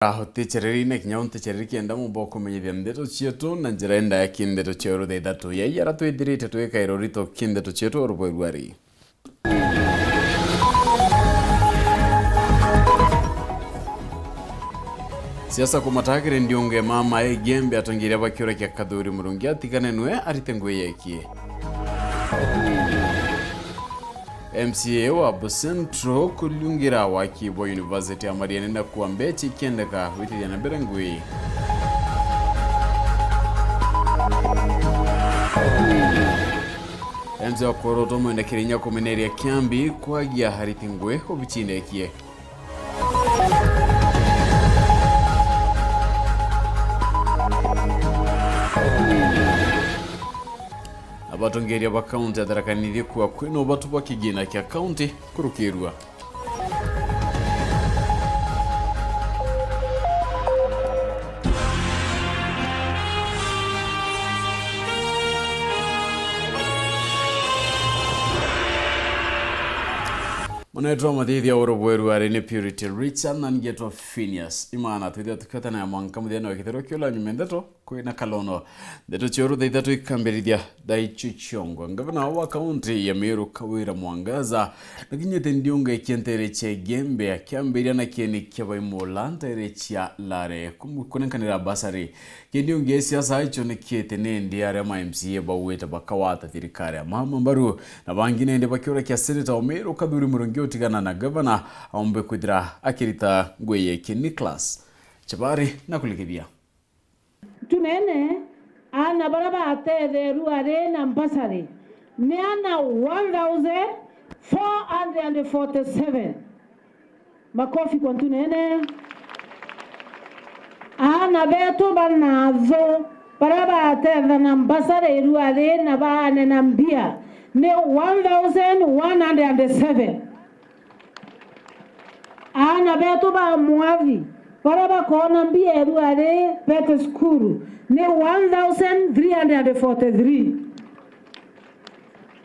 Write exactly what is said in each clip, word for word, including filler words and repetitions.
Uticereri na kinya unticereri kenda mumba ukumenyithia ndeto cietu na njira indaya ki ndeto cia uru thaa ithatu ya iara twithirite twikaira urito ki ndeto cietu uru bwa iruari. Siasa kumatakire ndiunge mama Igembe atongeria bakiurakia Kathuri Murungi atigane nwe arite ngui yekie. M C A wa Busia Central kuriungira waki bwa University ya Mariani na kuwa mbecha ikiendeka gwitithia na mbere ngui. M C A wa Koroto mwenda Kirinya kumeneria Kiambi kwagia ariti ngui obicindekie. Abatongeria ba kaunti ya Tharaka Nithi kuwa kwina ubatu bwa kigina kia kaunti kurukirua. Munetwa mathithia uru bweru ari ni Purity Richard na ngetwa Phineas Imana. Twithia tukiotana ya mwanka muthia na wikithirwo kiula nyuma ndeto kwina kalono. Ndeto cia uru thaa ithatu ikambirithia thaa icio ciongwa. Ngavana wa kaunti ya Meru Kawira Mwangaza nakinyite ndiunga ikia ntere cia Igembe akiambiria na kieni kia Baimula ntere cia Lare kum-, kunenkanira basari. Kindi ungi siasa icio ni kiete nindi aria ma M C A bauite bakawata thirikari ya mama mbaru, na bangi nindi bakiurakia seneta wa Meru Kathuri Murungi utigana na gavana aumbe kwithira akirita ngui yake Nicholas Chabari na kulikithia. Tunene, aana baria batetheerua ari na mbasari ni aana one thousand four hundred forty-seven. Makofi kwa Ntunene. Aana betu ba Nathu baria bateethana mbasari iruari na baanena mbia ni one thousand one hundred and seven. Aana betu ba Mwathi baria bakoona mbia iruari bete cukuru ni one thousand three hundred and forty-three.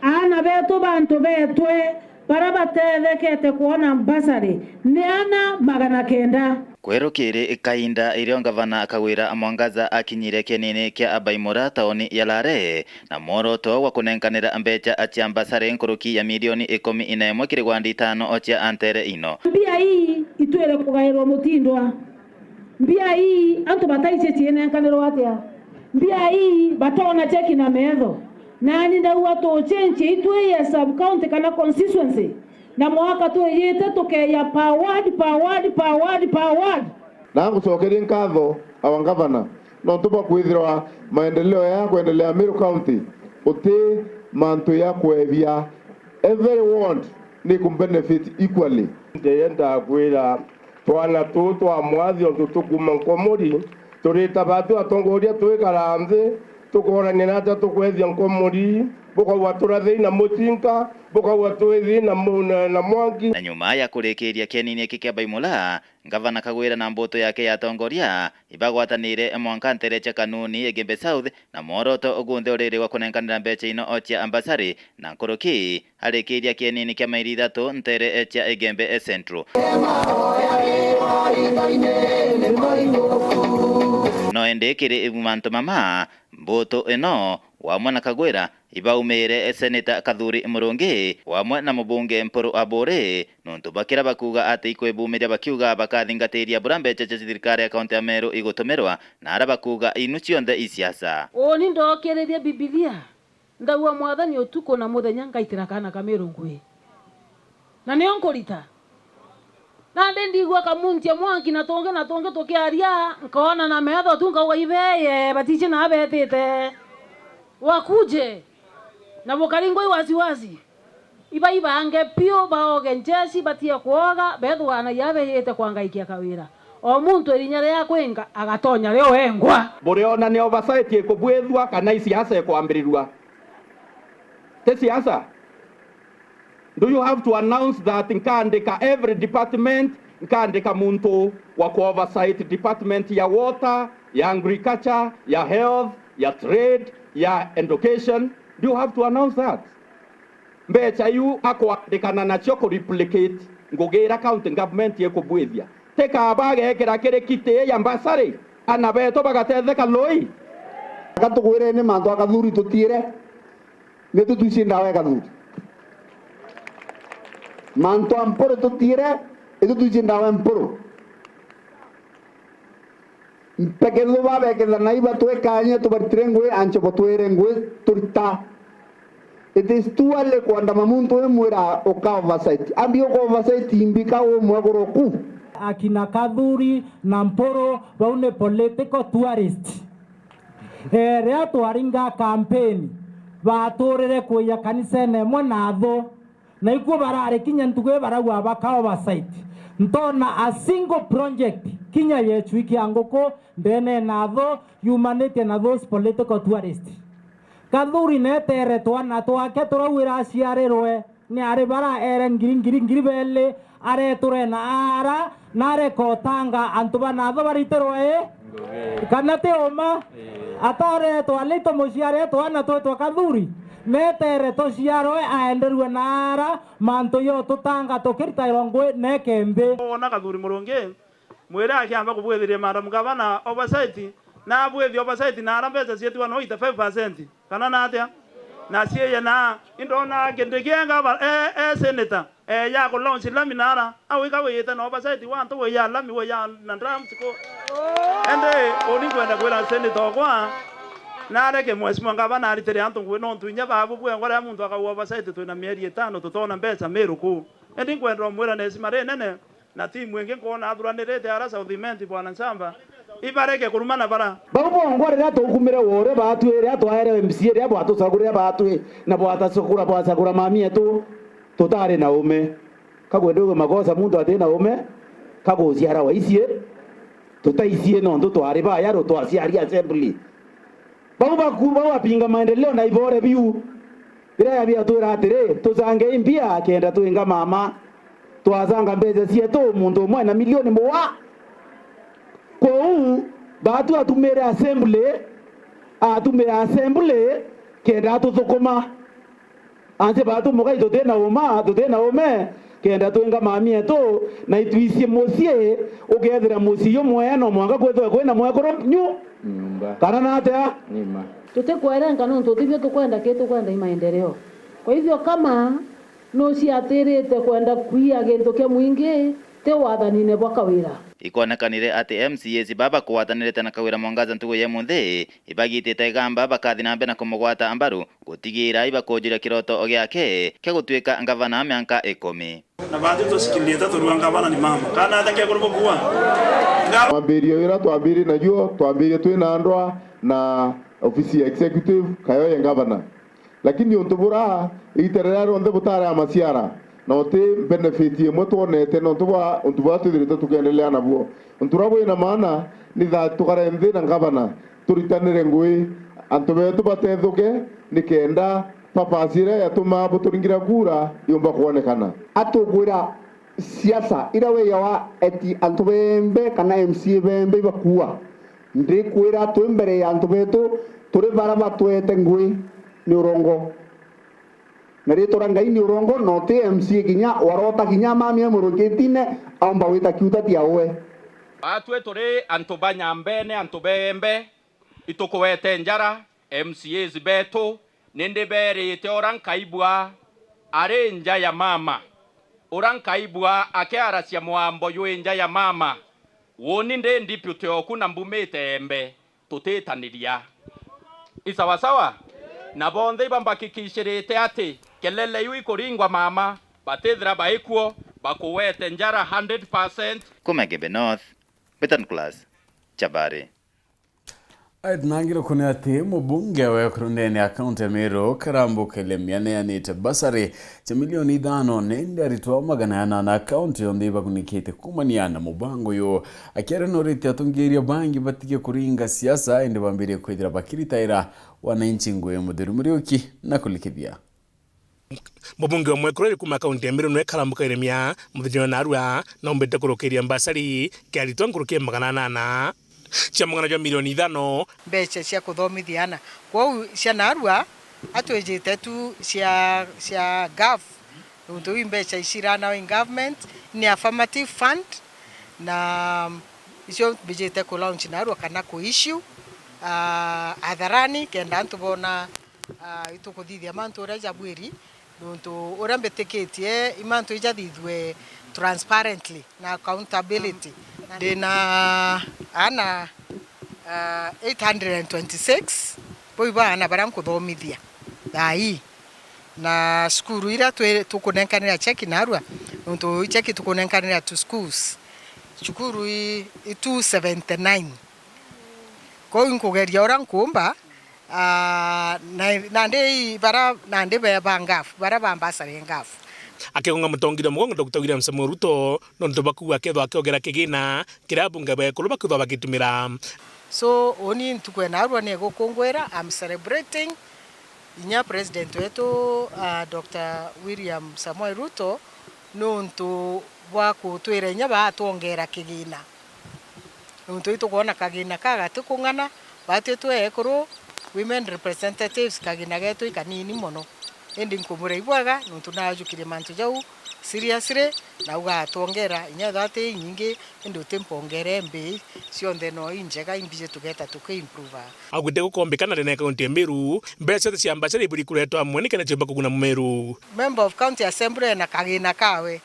Aana betu ba antu betwe baria bateethekete kwona mbasari ni aana magana kenda. Kwerukiri kainda irio ngavana Kawira Mwangaza akinyire kienini kia Abaimura tauni ya Lare na mworoto wa kunenkanira mbecha cia mbasari nkuruki ya milioni ikumi na imwe kiri gwandi itano cia antere ino. Mbia ii itwire kugairwa mutindwa. Mbia ii antu bataici ciinenkanirwa atia? Mbia ii batoona cheki na metho. Nani ndaua tuchenchie itwi ya sub county kana constituency, na mwaka twijite tukeya per ward, per ward, per ward, per ward. Na ngucokerie nkatho our governor nontu bwa kwithirwa maendeleo ya kwendelea Meru County uti mantu ya kwebia. Every ward ni ku benefit equally. Ndenda kwira twana tuu twa Mwathi untu tukuma Nkomori, turita batu atongoria twikara nthi, tukorania na atia tukwethia Nkomori, bukauga turathei na mucinka, bukauga twithii na mu-, na, na mwanki. Na nyuma ya kurikiria kienini giki kia Baimula, Ngavana Kagwira na mbutu yake ya atongoria ibagwatanire mwanka ntere cia Kanuni, Igembe South, na mworoto ugunthe uriri wa kunenkanira mbecha ino o cia ambasari na nkuruki arikiria kienini kia maili ithatu ntere cia Igembe Central. No indi kiri mantu mama, mbutu ino wamwe na Kagwira ibaumire Seneta Kathuri Murungi wamwe na mubunge Mpuru Aburi, nontu bakira bakuuga ati ikwibumiria bakiuga bakathingatiria bura mbecha cia thirikari ya kaunti ya Meru igutumirwa, na ara bakuuga inu cionthe i siasa. Uuni ndokiririe Bibilia, ndaua Mwathani utuku na muthenya ngaitira kaana ka Meru ngui. Na nio nkurita. Nandi ndigua kamuntia mwanki na tungi na tungi tukiaria, nkoona na metho tu nkauga, "Ibeye, batici naa betite." Wakuje na bukari ngui wasiwasi. Iba ibange piu, baoge njeshi, batie kuoga, bethuganagia beyite kwa ngaikia kawira. O muntu irinya ria kwinga agatonya rio wengwa. Buriona ni oversight ikubwithua kana i siasa ikwambirirua? Ti siasa. Do you have to announce that nkandika every department, nkandika muntu wa ku oversight department ya water, ya agriculture, ya health, ya trade, ya education? Do you have to announce that? Mbecha iu akwandikana nacio ku replicate ngugi ira county government ikubwithia. Ti kaba agekira kiri kiti ya mbasari, ana betu bagatetheka lui. Aka tugwireni mantu a Kathuri tutiire, ni tutwici ndawa ya Kathuri. Mantu a Mpuru tutiire, itutwici ndawa ya Mpuru. Mpeke thuba bekethana iba twekanye tubaritire ngui, ancho botwire ngui turita. It is too early kwandama muntu wimwira uka oversight. Ambi uka oversight imbika umwe kuruku. Akina Kathuri na Mpuru, bau ni political tourist. Eh, riria twaringa campaign, baturire kuiya kanisene imwe na athu. Na ikwo barari kinya ntugu ii barauga baka oversight. Ntona a single project kinya yecui kia nguku ndene na athu yumanite na those political tourist. Kathuri netere twana twake turauira aciarirwe ni ari bara ere ngiri, ngiri, ngiri beli, areture na ara, na areka utanga antu bana athu baritirwe i? Kana ti uma? Ataretwa Lito muciari twana twitwa Kathuri, netere tuciarwe aenderue na ara mantu yo tutanga tukiritairwa ngui neke nthi. Wona Kathuri Murungi, mwire akiamba kubwithiria Madam Gavana oversight, na abwithi oversight na ara mbeca cietigwa no eighty-five percent, kana na atia? Na cieye na indona kindi kienga ba-, e, e senator, e, ya ku launch lami na ara, au ika wiyite na oversight wa antu wiya lami, wiya na drums ku. Ende, uni nkwenda kwira senator okwa, na areke mheshimiwa Gavana aritire antu ngui, nontu inya babu bwengwa riria muntu akauga oversight twina mieri itano tutona mbeca Meru ku. Indi nkwenda umwira na heshima rinene, na timu ingi nkwona athuranirite ara South Imenti, Bwana Nchamba, ibareke kurumana bara. Bau bongwa riria tukumire wore batwi, riria twaere M C A, riria bwatucagurire batwi, na bwatacagura, bwacagura mami etu, tutari na ume. Kagwe ndugwe makosa muntu ati na ume, kaguciara waicie, tutaicie nontu twari baya ru twaciari assembly. Bau baku, bau bapinga maendeleo na ibore biu. Biria biatwira atiri, tucangei mbia kenda twinga mama. Twacanga mbeca cietu, muntu umwe na milioni mugwa. Kwou, batu atumire assembly, atumire assembly kenda atuthukuma. Anse batu mugai tuti na uma, tuti na ume, kenda twinga mami etu, na itwicie mucii, ukethira mucii jumwea no mwanka kwithwe kwina mwekuru nyu? Nyumba. Kana na atia? Nima. Tutikwerenka nontu tibio tukwenda, ki tukwenda i maendeleo. Kwa hivyo kama nuciatirite kwenda kwia gintu kia mwingi, ti wathanine bwa Kawira. Ikwonekanire ati M C As baba kugwatanirite na Kawira Mwangaza ntugu ya munthi ibagitite igamba bakathi na mbere na kumugwata mbaru, gutigira ibakujuria kiroto giake kia gutuika ngavana mianka ikumi. Na bathi tucikirite turua ngavana ni mama. Kana atia keguru bukua? Twambirie wira twambirie najuo, twambirie twina ndwa na ofisi ya executive, kayo ye ngavana. Lakini untu bura, igita riria rionthe butari a maciara, na uti benefit imwe twonete nontu bwa untu bwa twithirite tukiendelea nabuo. Untu buria bwina maana ni that tukare nthi na ngavana, turitanire ngui, antu betu batethuke, nikenda purpose iria yatumaa buturingira kura yumba kwonekana. Atukwira siasa iria wiyawa eti antu bembe kana M C A bembe ibakuua. Ndikwira twi mbere ya antu betu, turi bara batwete ngui ni urongo. Na ritwa ria Ngai ni urongo, na uti M C A kinya warota kinya amamia murukitine aumba gwita kiuta tia uwe. Batwi turi antu ba Nyambene, antu bembe, itukuwete njara, M C As betu, nindi berite ura nkaibua ari nja ya mama, ura nkaibua akiaracia mwambo jwi nja ya mama. Uuni ndi deputy oku na mbumite Embe, tutitaniria. I sawasawa? Na bonthe ibambakikicirite ati kelele iu ikuringwa mama, batithira baikuo, bakuwete njara hundred percent. Kuma Igembe North, Betan Class, Chabari. Aitnangire kuni ati mubunge wa ekuru ndene ya kaunti ya Meru, Karambu Kalemia, neanite basari cia milioni ithano, nende aritwa magana anana a kaunti yonthe ibakunikite kumania na mubango uyu. Akiaria noritie atongeria bangi batige kuringa siasa, indi bambirie kwithira bakiritaira wananchi ngui mutheru Muriuki na kulikithia. Mubunge umwe kureri kuma kaunti ya Meru nwe Karambu Kalemia, muthenya wa narua, naumbite kurukiria mbasari kia aritwa nkuruki ya magana anana cia mung'ana jwa milioni ithano. Mbeca cia kuthomithia ana. Kwou cia narua, atwijite tu cia, cia gov, nontu iu mbeca iciranawa in government, ni affirmative fund, Na icio mbijite ku launch narua kana ku issue, ah, atharani, kenda antu bona, ah, itukuthithia mantu uria jabwiri, nontu uria mbitikitie i mantu ijathithue transparently na accountability. Ndina ana, ah, eight hundred and twenty-six, bau ibo ana baria nkuthomithia thaa ii. Na cukuru iria twi-, tukunenkanira cheki narua, nontu i cheki tukunenkanira to schools, cukuru i, i two seventy-nine. Kwou inkugeria uria nkuumba, ah, na, nandi i bara, nandi be ba ngafu, bara ba mbasari ngafu. Akigonga mutongeria mugongo Doctor William Samoei Ruto, nontu bakuuga akethwa akiongera kigina kiria abunge ba ekuru bakethwa bagitumira. So, uni ntuku ya narua ni gukungwira, I'm celebrating inya President wetu, ah, Doctor William Samoei Ruto, nontu bwa kutwira inya baatwongera kigina. Nontu itukwona kagina ka gati kung'ana, batwi twe ekuru, women representatives, kagina getu i kanini mono. Indi nkumura ibwega, nontu naajukirie mantu jau seriously, na ugatwongera, inya ethirwa ti inyingi, indi utimpongere mbi, cionthe no injega, imbiji tugeta tuki improve. Augite gukombikana ndene ya kaunti ya Meru, mbeca cionthe cia mbachara iburi kuretwa amwe nikenda ciumba kuguna Mumeru. Member of County Assembly ena kagina kawe,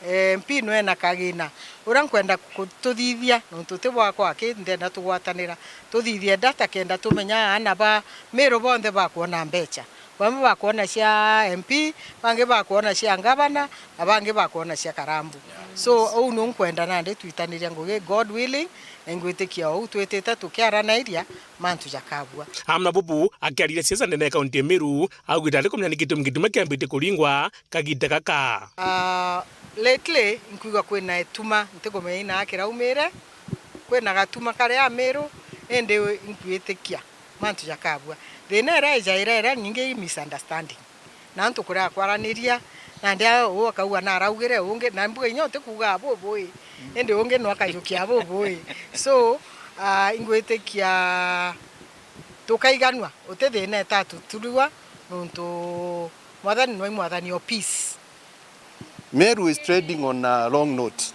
eh, M P no ena kagina. Uria nkwenda kututhithia, nontu ti bwakwa aki, ndenda tugwatanira, tuthithie data kenda tumenya aana ba Meru bonthe bakwona mbeca. Bamwe bakwona cia M P, bangi bakwona cia ngavana, na bangi bakwona cia Karambu. So, uu nu nkwenda nandi twitaniria ngugi, God willing, na ingwitikia uu twitite tukiaranairia, mantu jakabua. Amwe na bubu, akiariria siasa ndene ya kaunti ya Meru, augite ari kumenya ni gitumi gituma kiambitie kuringwa kagita gaka. Ah, lately, nkwigua kwina ituma, ntikumenya ina kiraumire, kwina gatuma kari a Meru, indi nkwitikia mantu jakabua. Thina iria ijaira iria nyingi i misunderstanding. Na antu kuria kwaraniria, nandi a-, uu akauga naraugire ungi, na mbuga inya utikuuga bubui, indi ungi no akajukia bubui. So, ah, ingwitikia tukaiganua, uti thina itatuturua, nontu Mwathani nwe Mwathani o peace. Meru is trading on a long note.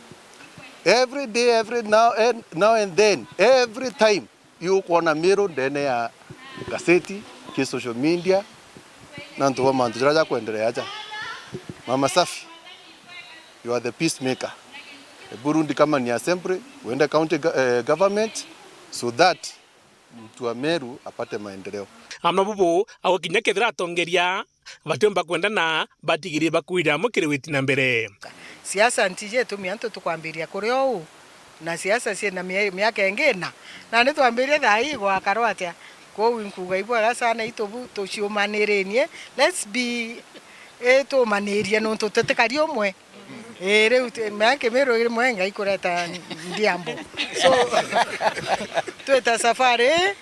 Every day, every now and, now and then, every time, iu ukwona Meru ndene ya gaseti, ki social media, na antu ba mantu jaria jakwenderea aja. Mama Safi, you are the peacemaker. Ebu rudi kama ni assembly, uende county go-, eh, government, so that mtu wa Meru apate maendeleo. Amwe na bubu, agukinya kethira atongeria batiumba kwendana, batigirie bakwirira amwe kiri witi na mbere. Siasa ntiji itumi antu tukwambiria kuri uu, na siasa ciina mia-, miaka ingi ina, na ni twambirie thaa ii gwakarwa atia? Kwou inkuuga ibwega sana itubu tuciumanirinie, let's be, eh, tuumanirie nontu tutikari umwe. Ii, riu ti-, mea Kimiru rimwe Ngai kureta ndiambo. So, twita safari ii,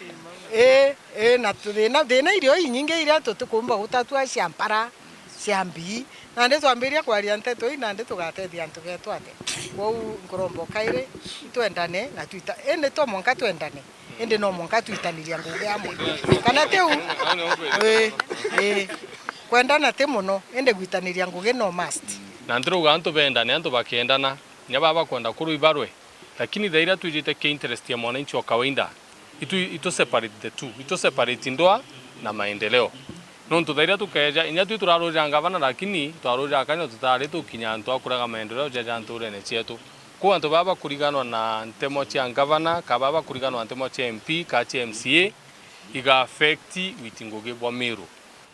ii, ii, na tuthina, thina irio inyingi iria tutikumba gutatua cia mpara, cia mbii. Nandi twambiria kwaria nteto ii, nandi tugatethia antu betu atia? Kwou nkuromba ukairi, itwendane na twita-, indi to mwanka twendane. Indi no mwanka twitaniria ngugi amwe. Kana tiu? Ii, ii. Kwendana ti mono, indi gwitaniria ngugi no must. Na ndirauga antu bendane, antu bakendana, inya baba bakwenda kurwa ibarwe. Lakini thaa iria twijite ki interest ya mwananchi wa kawaida, itu, itu separate the two, itu separate ndwaa na maendeleo. Nontu thaa iria tukeeja, inya twi turarurira ngavana, lakini twarurira akanya tutari tukinya antu a kuraga maendeleo jaja nturene cietu. Kwou antu baba bakuriganwa na ntemo cia ngavana, ka baba bakuriganwa na ntemo cia M P, ka cia M C A, iga affect witi ngugi bwa Meru.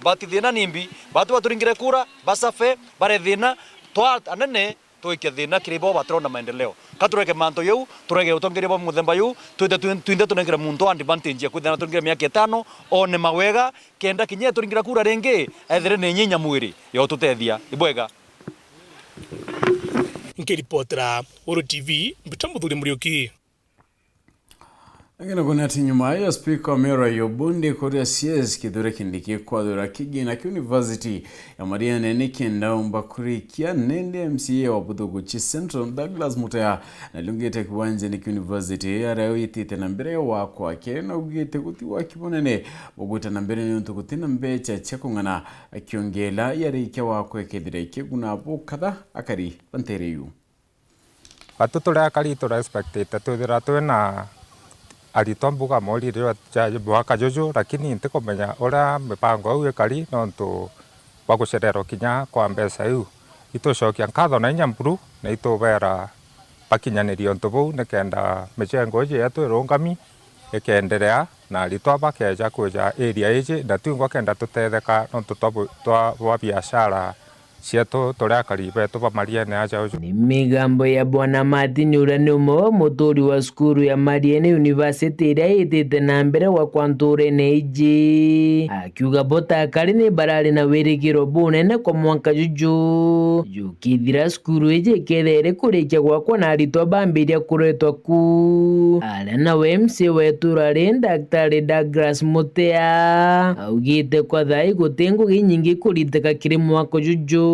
But thina ni mbi, batu baturingire kura, basafe, bare thina, twa anene, twikia thina kiri bo batirona maendeleo. Ka tureke mantu jau, tureke utongeria bwa muthemba juu, twite twi-, twinthe tunengere muntu advantage ya kwithira naturingire miaka itano, one mawega, kenda kinya eturingira kura ringi, ethire ni nyinya mwiri ya ututethia. Ibwega. Nkiripotera Uru T V, mbita Muthuri Muriuki. Lakini kuna ati nyuma ya Speaker wa Meru Ayub Bundi kuria C S Kithure Kindiki kwathura kigina kia University ya Marianene nikenda umba kurikia, nende M C A wa Buthuguchi Central Douglas Mutea na liungite kiwanjani kia University aria witite na mbere ya wakwa, kiri na ugite guti wa kibonene bugwita na mbere niuntu gutina mbecha cia kung'ana, akiongela yarikia wakwa ikethira ikiguna bukatha akari ba ntere iu. Atu turi akari tu respectite twithira twina aritwa mbuga mori riria ja mwaka juju, lakini ntikumenya uria mipango iu ikari nontu bwa gucererwa kinya kwa mbeca iu. Itucokia nkatho na inya buru, na itubera bakinyanirie untu buu, nikenda micengo iji yetu irungami ikenderea, na aritwa bakeja kwija area iji, na twingwa kenda tutetheka nontu twa bu-, twa, bwa biashara cietu turi akari betu ba Mariene aja uju. Ni migambo ya Bwana Martin, uria ni umwe wa muturi wa cukuru ya Mariene University iria itite na mbere gwakwa nturene iji, akiuga bo ta akari ni barari na wirigiro bunene kwa mwanka juju jukithira cukuru iji ikethira iri kurikia gwakwa na aritwa bambiria kuretwa ku. Aria nawe M C A wa itura ri, Daktari Douglas Mutea, augite kwa thaa ii guti ngugi inyingi ikuriteka kiri mwako juju,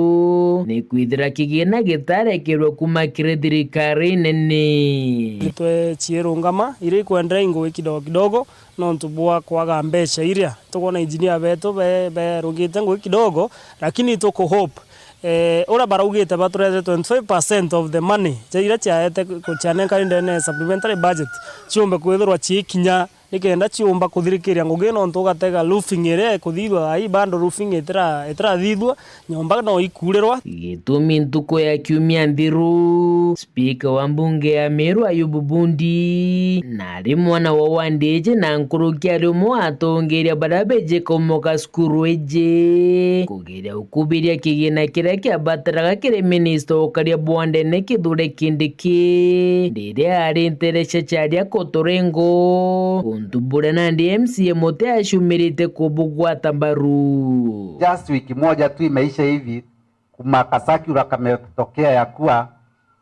ni kwithira kigina gitarekerwe kuuma kiri thirikari nene. Tweciirungama iria ikwenderea ngugi kidogo kidogo nontu bwa kwaga mbeca iria tukwona engineer betu be-, berugite ngugi kidogo, lakini tuku hope, eh, uria baraugite baturete twenty-five percent of the money ja iria ciaete ku-, cianenkanire ndene ya supplementary budget ciumbe kwithirwa ciikinya, nikenda ciumba kuthirikiria ngugi, nontu ugatega roofing iria ikuthithua thaa ii, bado roofing itira-, itirathithua, nyomba no ikuurirwa. Gitumi ntuku ya kiumia nthiru, spika wa mbunge ya Meru Ayubu Bundi, na ari mwana wa wandi iji na nkuruki ari umwe wa atongeria baria beji kaumoka cukuru iji, kugeria ukubiria kigina kiria kiabataraga kiri minista wa ukaria bwa ndene Kithure Kindiki, riria ari nterecia caria Kotorengo, untu buria nandi M C A Mutea aciumirite kubugwata mbaru. Just wiki moja tu imeisha hivi, kuma ka circular kametokea ya kuwa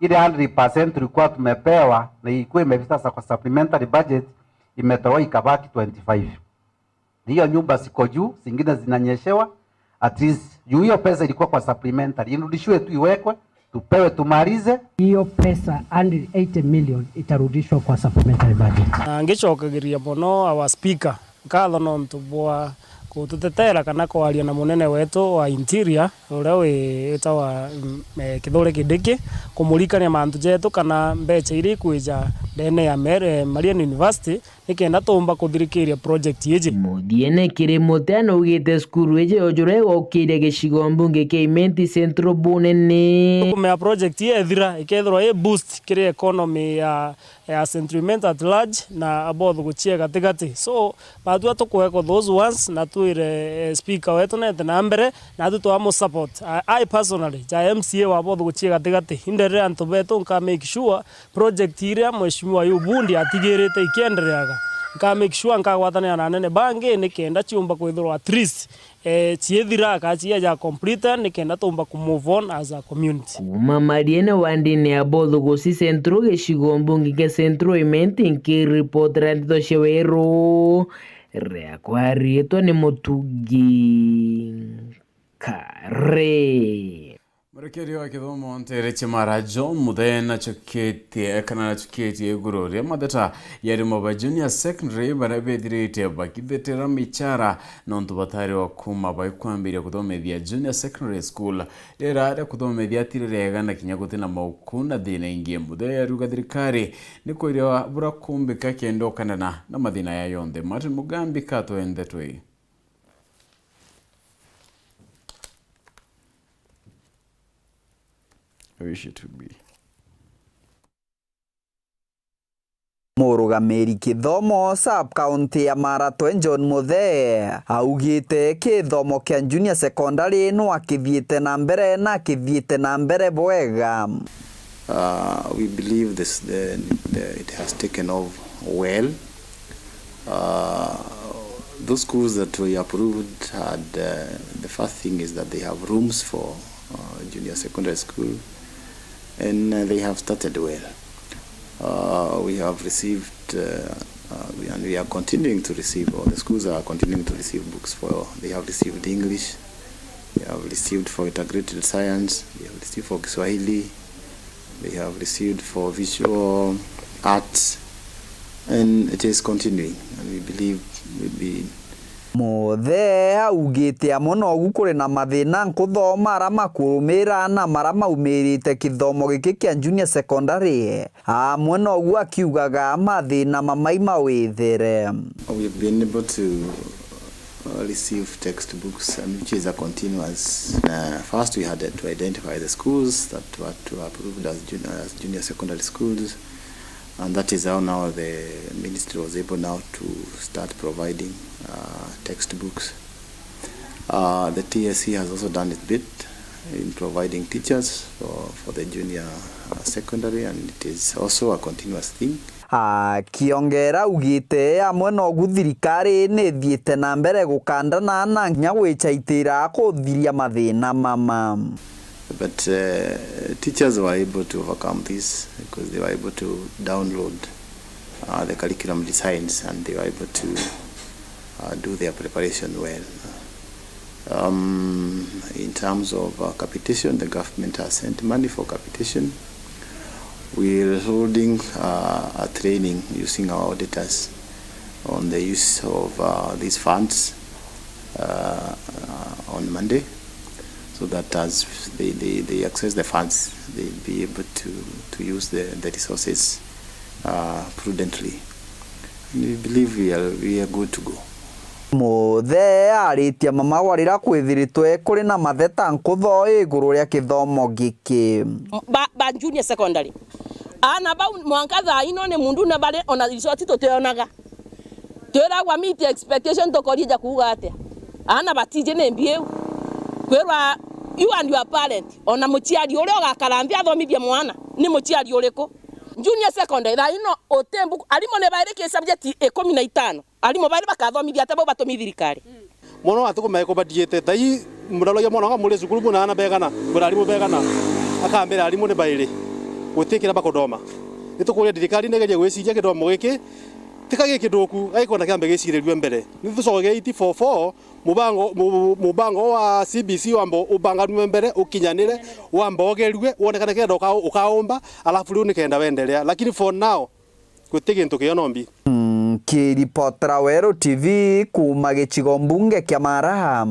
ile hundred percent tulikuwa tumepewa na ilikuwa imefika sasa kwa supplementary budget, imetolewa ikabaki twenty-five. Hiyo nyumba ziko juu, zingine zinanyeshewa, at least juu hiyo pesa ilikuwa kwa supplementary, irudishiwe tu iwekwe, tupewe tumalize. Hiyo pesa hundred eighty million itarudishwa kwa supplementary budget. Na ngicokagiria mono our speaker nkatho nontu bwa kututetera kana kwaria na munene wetu wa interior uria wi-, witawa, mm, eh, Kithure Kindiki, kumurikania mantu jetu kana mbeca iria ikwija ndene ya Mer-, eh, Marian University nikenda tuumba kuthirikiria project iji. Muthiene kiri Mutea naugite cukuru iji yojurwa igaukiria gicigo mbunge kia Imenti Central bunene. Tukumea project ii ethira ikethirwa i boost kiri economy ya ya Central Imenti at large na Aboth guchia gatigati. So, batua tukwekwa those ones na twire, eh, speaker wetu nete na mbere, na atu twamu support. I, I personally, ja M C A wa Aboth guchia gatigati, inderere antu betu nka make sure project iria Mheshimiwa Ayubu Bundi atigirite ikiendereaga. Nka make sure nkagwatanira na anene bangi nikenda ciumba kwithirwa at least eh, ciithira, kana ciija ja complete, nikenda tuumba ku move on as a community. Kuuma Mariene wandine ya Both Gusii Central, gicigo mbunge kia Central Imenti, nkiripotera ndeto cia Weru, riakwa riitwa ni Mutugi Kare. Murekeria wa kithomo nteere cia Mara John Muthee nachukitie, kana nachukitie iguru ria matheta ya arimo ba junior secondary baria bethirite bakithetera michara nontu batari o kuuma baikwambiria kuthomethia junior secondary school. Riera ria kuthomethia ti ririega na kinya guti na mauku na thina ingi. Muthee ariuga thirikari ni kwiria bura kumbika kenda ukandana na mathina ya yonthe. Martin Mugambi, katwende twi. I wish it would be. Murugamiri kithomo sub county ya Maratwe John Muthee augite kithomo kia junior secondary no akithiite na mbere na akithiite na mbere bwega. Uh, we believe this, the, the, it has taken off well. Uh, those schools that we approved had, uh, the first thing is that they have rooms for, uh, junior secondary school, and, uh, they have started well. Uh, we have received, uh, uh, we, and we are continuing to receive, or the schools are continuing to receive books for, they have received English, they have received for integrated science, they have received for Kiswahili, they have received for visual arts, and it is continuing, and we believe we'll be Muthee augite amwe nogu kuri na mathina nkuthoma ara makurumira na mara maumirite kithomo giki kia junior secondary, amwe nogu akiugaga mathina mamai mawithere. We've been able to uh, receive textbooks, and which is a continuous. Uh, first, we had to identify the schools that were to approved as junior, as junior secondary schools, and that is how now the ministry was able now to start providing uh, textbooks. Uh, the T S C has also done its bit in providing teachers for, for the junior uh, secondary, and it is also a continuous thing. Akiongera augite amwe nogu thirikari ni ithiite na mbere gukandana na kinya gwichaitira kuthiria mathina mama. But uh, teachers were able to overcome this because they were able to download uh, the curriculum designs, and they were able to uh, do their preparation well. Um, in terms of uh, capitation, the government has sent money for capitation. We're holding uh, a training using our auditors on the use of uh, these funds uh, uh, on Monday, so that as they, they, they access the funds, they'll be able to, to use the, the resources uh, prudently. We believe we are, we are good to go. Muthee aritie mama wa rira kwithiritwe kuri na matheta nkutho iguru ria kithomo giki. Ba, ba junior secondary. Aana bau mwanka thaa ino ni mundu na bari ona result tutionaga. Twiragwa meet expectation tukoria ja kuuga atia? Aana batiji ni mbiu. Kwirwa you and your parent, ona muciari uria ugakara nthi athomithie mwana, ni muciari uriku? Junior secondary, thaa ino uti mbuku, arimu ni bairi ki subject ikumi na itano. Arimu bairi bakathomithia atia bau batumi thirikari? Mwana wa ntuku maiko badiete, thai muralogia mwana wa muri cukuru buna ana begana, buna arimu begana, akambira arimu ni bairi, guti kira bakudoma. Nitukuria thirikari negerie gwiciria kithomo giki, tika gikithuku, gagikwenda kiambe gicirirue mbere. Nitucoke eight four four, mubango, mu-, mubango wa C B C wambe ubanganue mbere, ukinyanire, wambe ogerue, wonekane kenda uka-, ukaumba, alafu riu nikenda wendelea. Lakini for now, guti gintu kio nombi. Nkiripotera Weru T V kuuma gicigo mbunge kia Mara,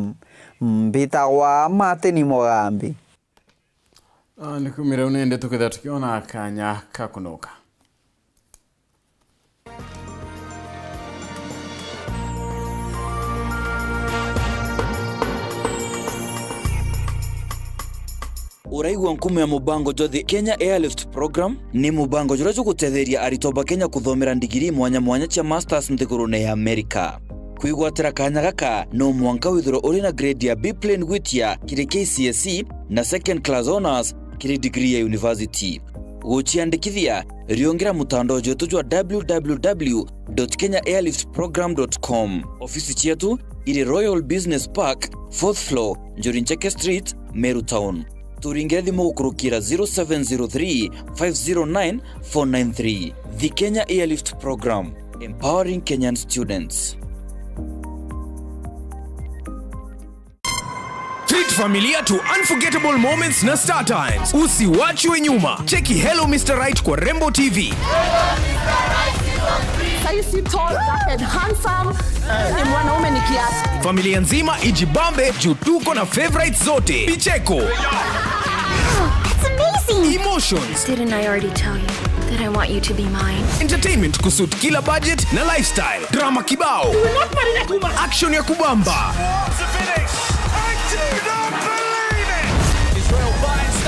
mbitagwa Martin Mugambi. Ah, ni kumira u nende tukethira tukiona kanya ka kunuka. Uraigua nkumo ya mubango jwa The Kenya Airlift Program? Ni mubango juria jugutetheria aritwa ba Kenya kuthomera ndigiri mwanya mwanya cia masters nthigurune ya Amerika. Kwigwatira kanya gaka, no mwanka withirwe uri na grade ya B plain gwitia kiri K C S E na second class honours kiri degree ya university. Guciandikithia, riungira mutandao jwetu jwa w w w dot kenya airlift program dot com. Ofisi cietu iri Royal Business Park, fourth floor, Njuri Ncheke Street, Meru Town. Turingire thimu gukurukira zero seven zero three, five zero nine, four nine three. The Kenya Airlift Program, empowering Kenyan students. Treat familia to unforgettable moments na Star Times. Usiwachwe nyuma. Cheki Hello Mister Right kwa Rembo T V. Sahi si tall, dark and handsome. Ni mwanaume ni kiasi. Familia nzima ijibambe juu tuko na favorites zote. Vicheko. That's amazing. Emotions. Didn't I already tell you that I want you to be mine? Entertainment kusuit kila budget na lifestyle. Drama kibao. Action ya kubamba.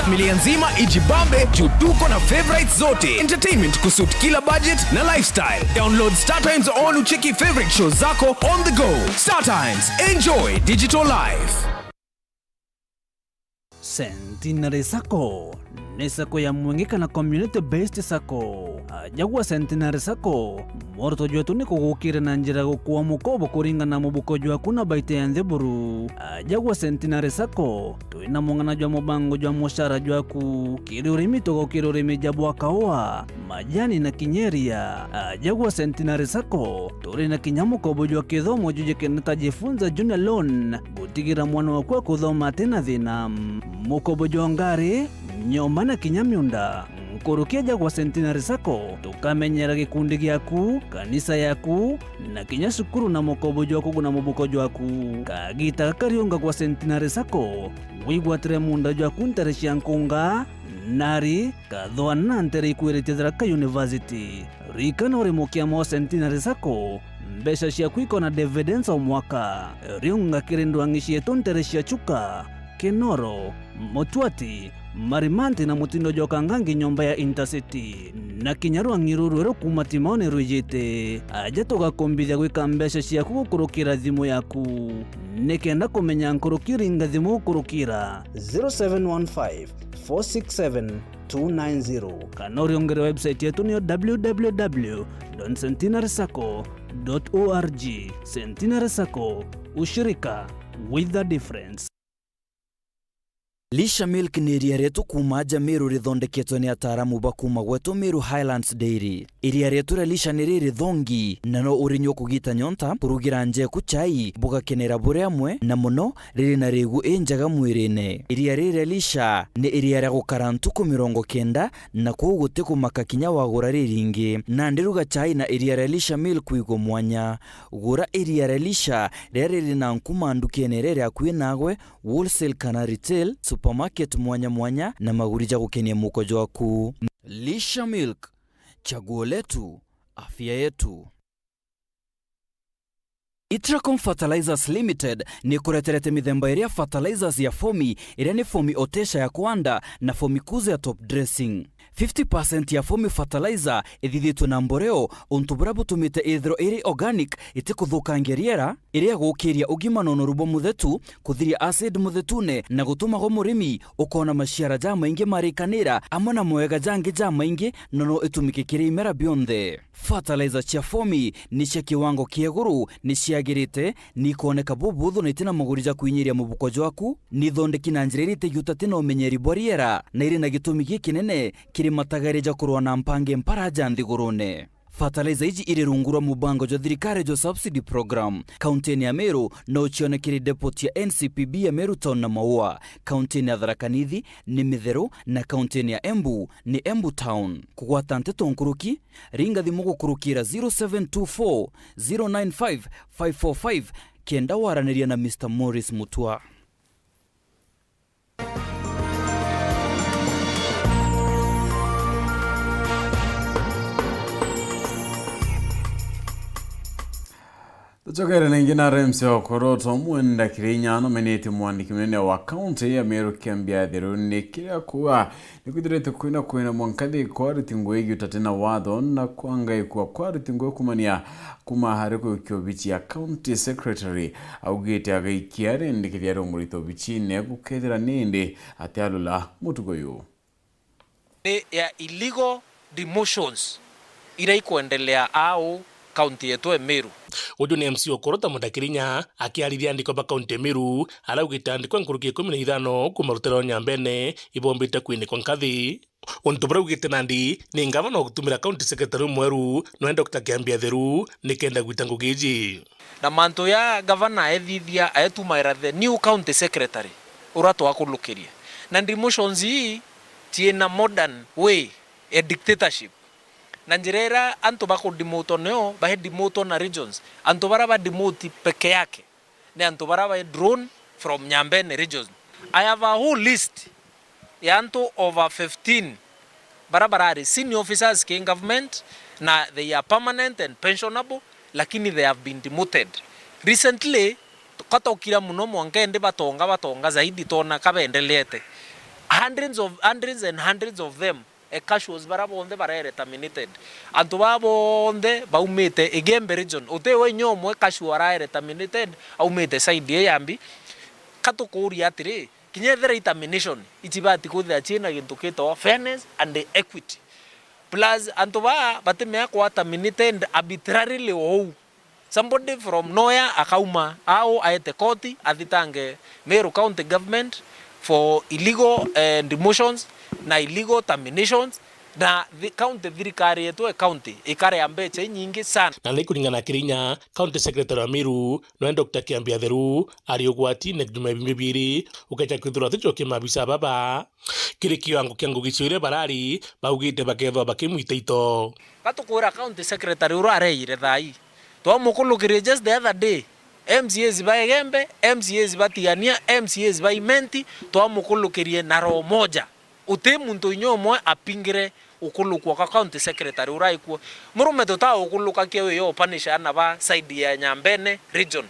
Familia nzima ijibambe juu tuko na favorites zote. Entertainment kusuit kila budget na lifestyle. Download Star Times on ucheki favorite shows zako on the go. Star Times, enjoy digital life. Centenary Sacco ni sacco ya mwengi kana community based sacco. Aja gwa Centenary Sacco, mworoto jwetu ni kugukira na njira ya gukua mukobo kuringana na mubuko jwaku na baita ya nthi buru. Aja gwa Centenary Sacco, twina mung'ana jwa mubango jwa mucara jwaku. Kiri urimi tugukira urimi ja bwa kaua, majani na kinya iria. Aja gwa Centenary Sacco, turi na kinya mukobo jwa kithomo jujikene ta Jifunza Junior Loan, gutigira mwana waku akuthoma atina thina. Mukobo jwa ngari, nyomba na kinya miunda. Kurukia ja gwa Centenary Sacco, tukamenyera gikundi giaku, kanisa yaku, na kinya cukuru na mukobo jwaku na mubuko jwaku. Kagita gaka riunga gwa Centenary Sacco, wigwatire munda jwaku ntere cia nkunga, nari, kathwana na ntere ikwiritie Tharaka University. Ririkana uri mukiama wa Centenary Sacco, mbeca ciaku ikona dividends o mwaka. Riunga kiri ndwang'i cietu ntere cia Chuka, Kinoro, Mutwati, Marimanti na mutindo jwa Kangangi nyomba ya Intercity. Na kinya rwang'i ruru rweru kuuma Timaone rwijite. Aja tugakumbithia gwika mbeca ciaku gukurukira thimu yaku. Nikenda kumenya nkuruki, ringa thimu gukurukira zero seven one five, four six seven, two nine zero. Kana uriungire website yetu niyo w w w dot centenary sacco dot org. Centenary Sacco, ushirika with a difference. Lisha Milk ni iria rietu kuuma aja Meru rithondeketwe ni ataaramu ba kuuma gwetu Meru Highlands Dairy. Iria rietu ria Lisha ni riri thongi, na no urinyua kugita nyonta, kurugira njeku chai, bugakenera buri amwe, na muno riri na rigu injega mwirine. Iria riri ria Lisha ni iria ria gukara ntuku mirongo kenda, na kwou guti kumaka kinya wagura riringi. Nandi ruga chai na iria ria Lisha Milk kwigua mwanya. Gura iria ria Lisha riria riri na nkuma ndukene iria iri akui nagwe, wholesale kana retail, supermarket mwanya mwanya, na maguri ja gukenia muko jwaku. Lisha Milk, chaguo letu, afya yetu. Itracom Fertilizers Limited ni ikureterete mithemba iri ya fertilizers ya Fomi, iria ni Fomi Otesha ya kuanda na Fomi Kuza ya top dressing. Fifty percent ya Fomi fertilizer ithithitwe na mboreo, untu buria butumite ithirwa iri organic, itikuthukangia riera, iri ya gukiria ugima na unoru bwa muthetu, kuthiria acid muthetune na gutuma gwa murimi ukoona maciara jamaingi marikanira, amwe na mawega jangi jamaingi, na no itumike kiri imera bionthe. Fertilizer cia Fomi ni cia kiwango kia iguru, ni ciagirite, ni ikoneka bubuthu na itina maguri ja kwinyiria mubuko jwaku, ni ithondeki na njira iria itigiuta tina umenyeri bwa riera, na iri na gitumi gikinene kiri matagari ja kurwa na mpangi mpara ja nthigurune. Fertilizer iji iri rungu rwa mubango jwa thirikari jwa subsidy program. Kauntini ya Meru no ucione kiri depot ya N C P B ya Meru Town na Maua, kauntini ya Tharaka Nithi ni Mitheru, na kauntini ya Embu ni Embu Town. Kugwata nteto nkuruki, ringa thimu gukurukira zero seven two four, zero nine five, five four five, kenda waraniria na Mister Morris Mutua. Tucokere ningi na Rems Okoro, twamwenda kiri inya anomenetie mwandiki munene wa kaunti ya Meru Kiambi Atheru ni kiria kuuga ni kwithirite kwina kwina mwanka thiko aruti ngugi giutate na watho na kwangaikua kwa aruti ngugi kumania kuma hari kuikia obici ya county secretary. Augite agaikia arendekithia arumurite obicine gukethira nindi atialula mutugo uyu. Ni ya illegal demotions iria ikwendelea au kaunti yetu ya Meru. Uju ni M C Okoro ta Mudakirinya akiarithia andiko ba kaunti ya Meru, araugite andiko nkuruki ikumi na ithano kuma rutere rwa Nyambene ibombite kwinikwa nkathi. Untu buria augite nandi ni ngavana ugutumira county secretary umweru noe Doctor Kiambi Atheru nikenda gwita ngugi iji. Na mantu ya gavana aethithia aetumaira the new county secretary uria twakulukirie. Na demotions ii ciina modern way ya dictatorship. Na njira iria antu bakudimutwa nio, baedimutwa na regions. Antu baria badimuti peke yake ni antu baria ba drawn from Nyambene region. I have a whole list ya antu over fifteen baria barari senior officers ki government na they are permanent and pensionable, lakini they have been demoted. Recently, tukataukira muno mwanka indi batonga, batonga zaidi, tona ka bendeleete. Hundreds of, hundreds and hundreds of them, e, casuals baria bonthe barere terminated. Antu baa bonthe baumite Igembe region. Uti we inya umwe casual araere terminated aumite side ii yambi. Ka tukuuria atiri, kinya ethira i termination, icibati kwithira ciina gintu gitawa fairness and equity. Plus, antu baa batimea kwa terminated arbitrarily ou. Somebody from nowhere akauma au aete koti athitange Meru County Government for illegal, eh, demotions na illegal terminations, Na thi-, county, thirikari yetu e county ikarea mbecha inyingi sana. Na ni kuringana na Kirinya, county secretary wa Meru, noe Doctor Kiambi Atheru, ari ugwatine juma bimbi biiri, ukeja kwithirwa aticokie maabisa baba. Kiri kiwango kia ngugi cio iria barari, baugite bakethwa bakimwita ito. Gatukwira county secretary uria areire thaa ii, twamukulukirie just the other day, M C As ba Igembe, M C As ba Tigania, M C As ba Imenti, twamukulukirie na roho moja. Uti muntu inya umwe apingire ukulukwa kwa county secretary uria aikuo. Murume tutaa ukuluka kia uyo upanisha ana ba side ya Nyambene region.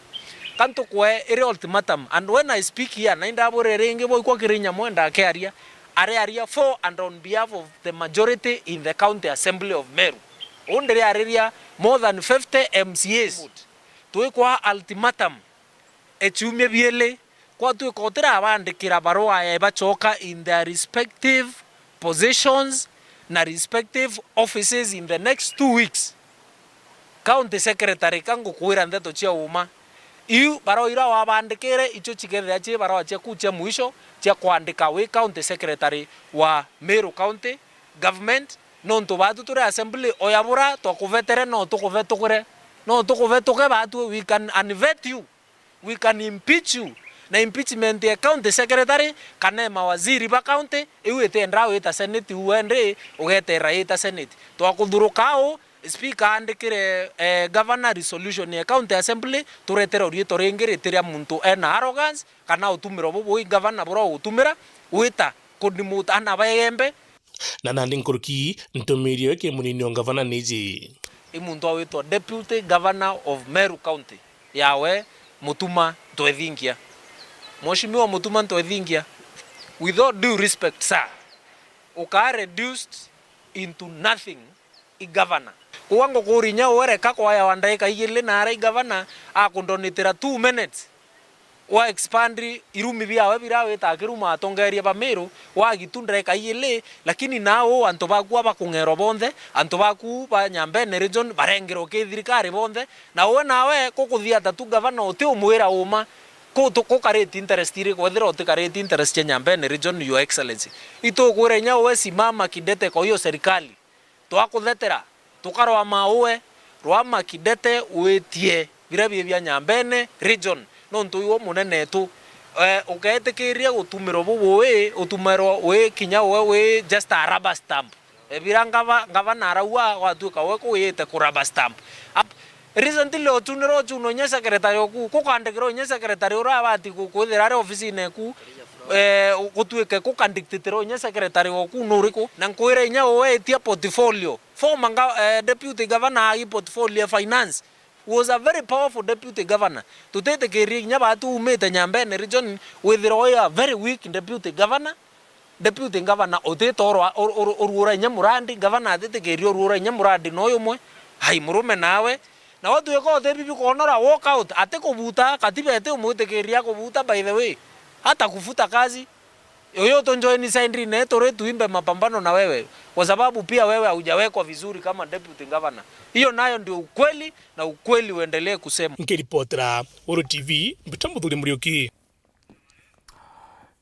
Ka ntukwe iri ultimatum, and when I speak here, na indabwire ringi, boikwa Kirinya mwenda akiaria, ariaria for and on behalf of the majority in the County Assembly of Meru. Uu ndiriariria more than fifty M C As. Twikwa ultimatum e ciumia bieli, kwatuika utirabandikira barua ya ibacoka in their respective positions na respective offices in the next two weeks, county secretary, ka ngukwira ndeto cia uma, iu barua iria wabandikire icio cikethira ci barua ciaku cia mwisho cia kwandika wi county secretary wa Meru County Government, nontu baatu turi assembly, oya bura twakuvetere, no tukuvetukire, no tukuvetuke baatu, we can unvet you. We can impeach you. Na impeachment ya county secretary kana ya mawaziri ba county, iu itiendaa wita senate, u wendi ugeterera yita senate. Twakuthuruka au, speaker aandikire, eh, governor resolution ya county assembly, turetere riitwa ringi riti ria muntu ena arrogance kana utumiro bubui governor buria ugutumira wita kudimut ana ba Igembe. Na nandi nkuruki, ntumirio iki munini o ngavana niji. I muntu awitwa Deputy Governor of Meru County, yawe Mutuma Ntwethingia. Mheshimiwa Mutuma Ntwethingia, with all due respect, sir, ukaa reduced into nothing i governor. Kuga ngukuri inya uwe reka kwaya wa ndaika igili na ara i governor akundonitira two minutes. Wa expand irumi biawe biria wita akiruma atongeria ba Meru, wagitu ndeka iili, lakini nau antu baku abakung'erwa bonthe, antu baku ba Nyambene region barengerwa ki thirikari bonthe, na uwe nawe kukuthia ta tu gavana uti umwira uma, ku tu-, kukariti interest iriku, ethira utikariti interest cia Nyambene region, Your Excellency. Itukwira inya uwe simama kidete kwa hiyo serikali. Twakuthetera, tukarwama uwe, rwama kidete witie biria bi bia Nyambene region, nontu iwe munene etu. Eh, ukeetikiria gutumirwa bubui, utumirwa wi kinya uwe wi just a rubber stamp. Eh, biria ngava-, ngavana arauga gwatuika uwe kuwiyite ku rubber stamp. Ap-, recently ochunirwa ochunwa inya secretary oku, kukandikirwa inya secretary uria abati ku-, kwithira ari ofisine eku, eh, gutuike kukandiktitirwa inya secretary oku nuriku? Na nkwire inya uwe itia portfolio. Former nga-, eh, deputy governor agi portfolio ya finance was a very powerful deputy governor. Tutitikirie inya baatu umite Nyambene region withirwa wi a very weak deputy governor. Deputy governor utita urwa-, ur-, ur-, uruura inya murandi, governor atitikirie uruura inya murandi no yumwe. Hai, murume nawe. Na watuika uti bibi kuonora walk out, ati kubuta, katiba iti umwitikiria kubuta, by the way. Hata kufuta kazi. Uyu utunjoini side ine, turi tuimbe mapambano na wewe, kwa sababu pia wewe haujawekwa vizuri kama deputy governor. Hiyo nayo ndio ukweli, na ukweli uendelee kusema. Nkiripotera Uru T V, mbita Muthuri Muriuki.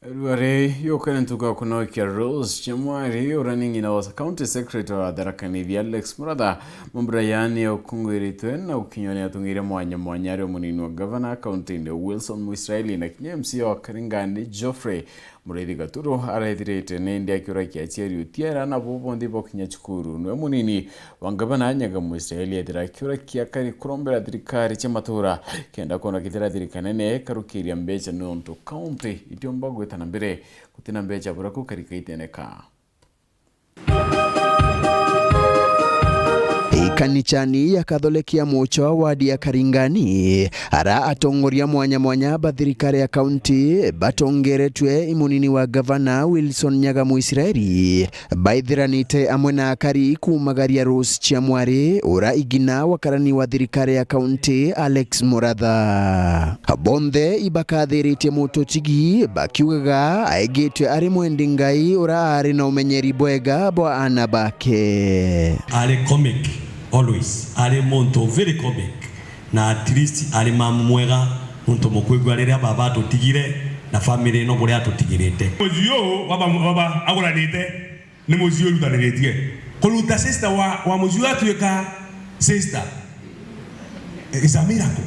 Ruari yukene ntuku ya kunokia Rose Chamwari, uria ni ng'ina wa county secretary wa Tharaka Nithi Alex Muratha, mambura yaani ya ukunguiritwe na gukinywa ni atongeria mwanya mwanya, ari o munini wa gavana kaunti-ini Wilson Mwisraeli na kinya M C A wa Karingani Geoffrey Muriithi Gaturu arethirite nindi akiurakia aciari utiera na bo bonthe bokinya cukuru. Niwe munini wa ngavana Nyaga Mwisraeli ethira akiurakia akari kurombera thirikari cia matura kenda kwona kethira thirikari nene ikarukiria mbeca nontu kaunti itiumba gwita na mbere gutina mbeca buria kukari kaiteneka. Ikanichani ya Katholikia Mucho wadi ya Karingani, ara atongoria mwanya mwanya ba thirikari ya kaunti batongeretwe i munini wa gavana Wilson Nyaga Mwisraeli, baithiranite amwe na akari kuumagaria Rose Chamwari, ura igina wa karani wa thirikari ya kaunti Alex Muratha. Bonthe ibakathiritie Mutuchigi bakiugaga aigitwe ari mwendi Ngai ura ari na umenyeri bwega bwa aana bake. Ari comic always, ari muntu very comic, na at least ari mamu mwega, muntu mukwigua riria baba atutigire na family ino buria atutigirite. Mwezi uyu baba, baba aguranite Ni muciu urutaniritie. Kuruta sister wa, wa muciu atuika sister is a miracle.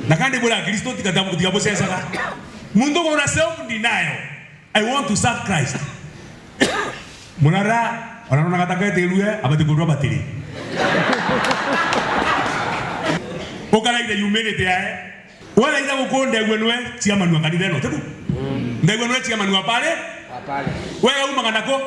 Na kandi bura Kristo tiga tamu tiga bucecaga. Muntu gura self denial. I want to serve Christ. Murara, ona nona gataka etirue, abati kurwa batiri. Ukaraire humility yae. Wega ira guku ndegwe nwe chairman wa kanitha ino, tiku? Ndegwe nwe chairman wa pale? Wa pale. Wega umaga nako?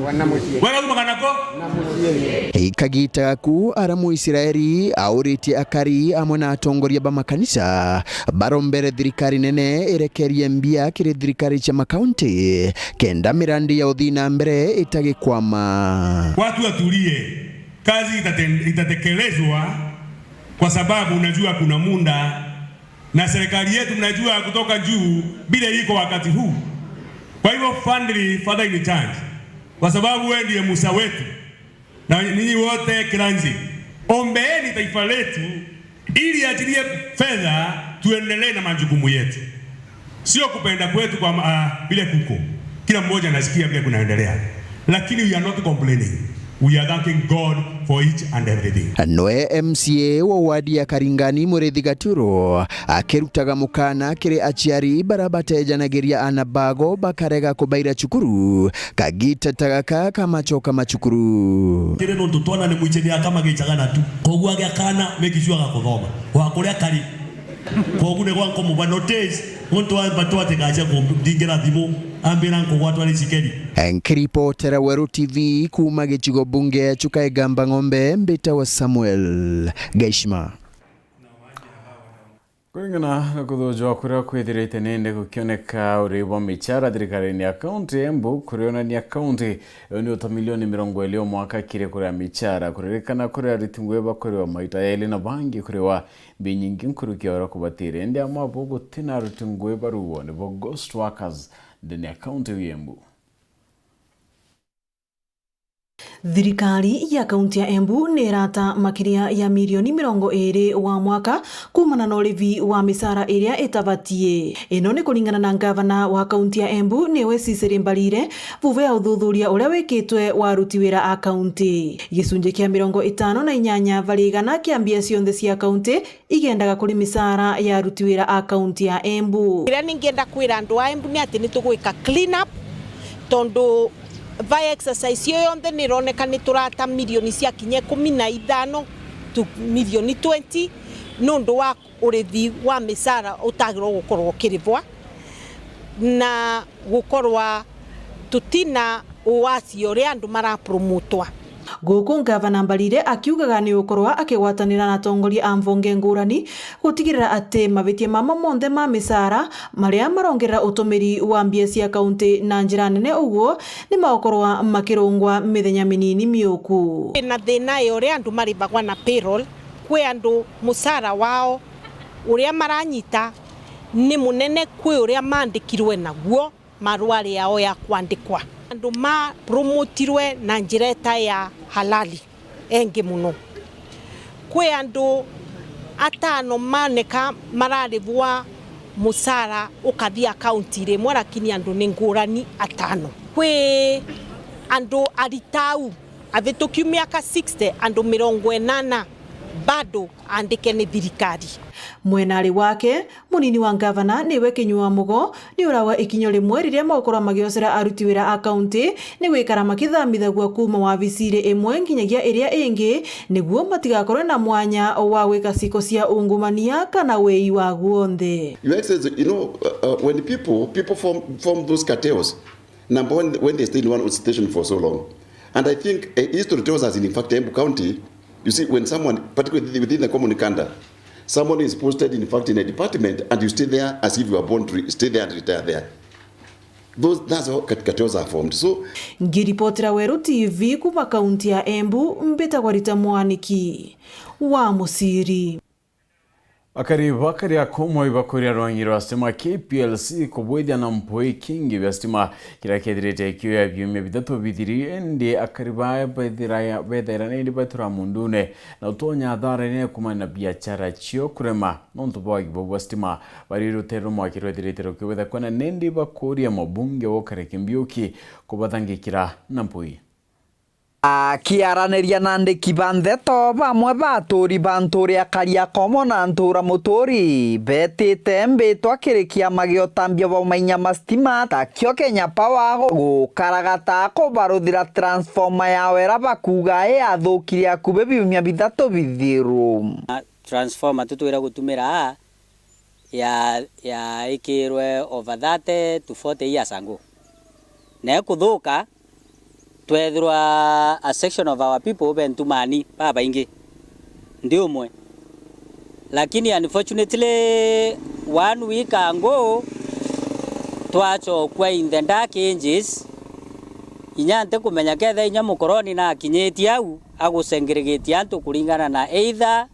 Wana mucii. Wega umaga nako? Na mucii. Ikagita gaku ara Muisraeli auritie akari amwe na atongoria ba makanisa barombere thirikari nene irekerie mbia kiri thirikari cia makaunti kenda mirandi ya uthii na mbere itagikwama. Watu watulie, kazi itate-, itatekelezwa kwa sababu unajua kuna muda na serikali yetu mnajua kutoka juu vile iko wakati huu. Kwa hivyo, family, father in charge, kwa sababu wewe ndiye Musa wetu na ninyi wote clergy, ombeeni taifa letu ili achilie fedha tuendelee na majukumu yetu. Sio kupenda kwetu kwa ma-, ah, vile kuko. Kila mmoja anasikia vile kunaendelea. Lakini we are not complaining. We are thanking God for each and everything. Noe M C A wa wadi ya Karingani, Murithi Gaturo, akirutaga mukana kiri aciari bara batejanagiria ana bago bakarega kubaira cukuru, kagita ta gaka ka macoka ma cukuru. Kiri nontu twana ni mwiche miaka magicaga na tu. Koguo agia kana, make sure agakuthoma. Wa kuria kari. Koguo ni gwa nkumuba notice, muntu amba tu ati gacia kundingira thimu, ambira nkugwatwa ni cikeri. Nkiripotera Weru T V kuuma gicigo bunge Chuka Igamba Ng'ombe, mbitawa Samuel Gaishima. Kuringana na kuthujwa kuria kwithirite nindi gukioneka uri bwa michara thirikarine ya kaunti ya Embu, kurionania kaunti iyo ni uta milioni mirongo iri o mwaka kiri kuria michara. Kuririkana kuri aruti ngugi bakuriwa maita yeli na bangi kuriwa mbi nyingi nkuruki ya uria kubatire. Indi amwe abo guti na aruti ngugi baruo nibo ghost workers ndene ya kaunti iu ya Embu. Thirikari ya kaunti ya Embu ni irata makiria ya milioni mirongo iri wa mwaka kumana na urithi wa micara iria itabatie. Ino ni kuringana na ngavana wa kaunti ya Embu, niwe Cecily Mbarire, vuva ya uthuthuria uria wikitwe wa aruti wira a kaunti. Gicunji kia mirongo itano na inyanya vari igana kia mbia cionthe cia kaunti igendaga kuri micara ya aruti wira a kaunti ya Embu. Kiria ningienda kwira andu a Embu ni ati nitugwika clean up, tondu va exercise iyo yonthe nironeka niturata milioni cia kinya ikumi na ithano to milioni twenty nundu wa urithi wa micara utagirwo gukorwo ukirivwa na gukorwa tutina uwacio uria andu marapromotwa. Guku ngavana Mbarire akiugaga ni ukorwa akigwatanira na atongoria a mbunge ngurani gutigirira ati mabitia mama monthe ma micara maria marongerera utumiri wa mbia cia kaunti na njira nene uguo ni magukorwa makirungwa mithenya minini miuku. Na thina ya uria andu marivagwa na payroll, kwi andu mucara wao uria maranyita ni munene kwi uria maandikirwe naguo marwari yao ya kwandikwa. Andu mapromotirwe na njira ita ya halali engi muno. Kwi andu atano maneka mararivwa mucara ukathi akaunti iri imwe, lakini andu ni ngurani atano. Kwi andu aritau avituki miaka sixty, andu mirongo inana bado andike ni thirikari. Mwenari wake, munini wa ngavana niwe Kinyua Mugo, ni urawa ikinyo rimwe riria magukorwa magiocera aruti wira a kaunti ni gwikara makithamithagua kuuma wabici iri imwe nginyagia iria ingi, niguo matigakorwe na mwanya wa gwika ciko cia ungumania kana wii wa guonthe. Your Excellency, you know, uh, uh, when people, people form, form those cartels, number one, when they stay in one institution for so long. And I think, uh, history tells us, in fact, Embu County, you see, when someone, particularly within the common cadre, someone is posted, in fact, in a department, and you stay there as if you are born to re-, stay there and retire there. Those, that's how cat-, cartels are formed. So, ngiripotera Weru T V kuuma kaunti ya Embu, mbitagwa Rita Mwaniki wa Musiri. Akari ba Kariakomoi bakuria rwangi rwa stima K P L C kubwithia na mpui kingi bia stima kiria kethirite kioya biumia bithatu bithiri, indi akari baa bethira-, bethaira nindi batura mundune na utonya athara nene kumana na biachara cio kurema nontu bwa wagi bau bwa stima. Bari rutere rwa mwaki rwethirite rukiwetha kwena nindi bakuria mubunge wa Kareke Mbiuki kubathangikira na mpui. Akiaraniria na andiki ba ndeto, bamwe ba aturi ba ntuura ya Kariakomo na ntuura Muturi betite mbitwa kiri kiama gia utambia bwa mainya ma stima takio Kenya Power gukaragata kubaruthira transformer yao iria bakuuga iyathukirie akubi biumia bithatu bithiru. Transformer tutwire gutumira ya, ya ikirwe over thirty to forty years ago. Na ikuthuka, twethirwa a section of our people be ntumani babaingi, ndi umwe. Lakini unfortunately, one week ago, twachokua in the dark ages, inya ntikumenya ketha inya mukoroni nakinyitie au, agusengirigitie antu kuringana na either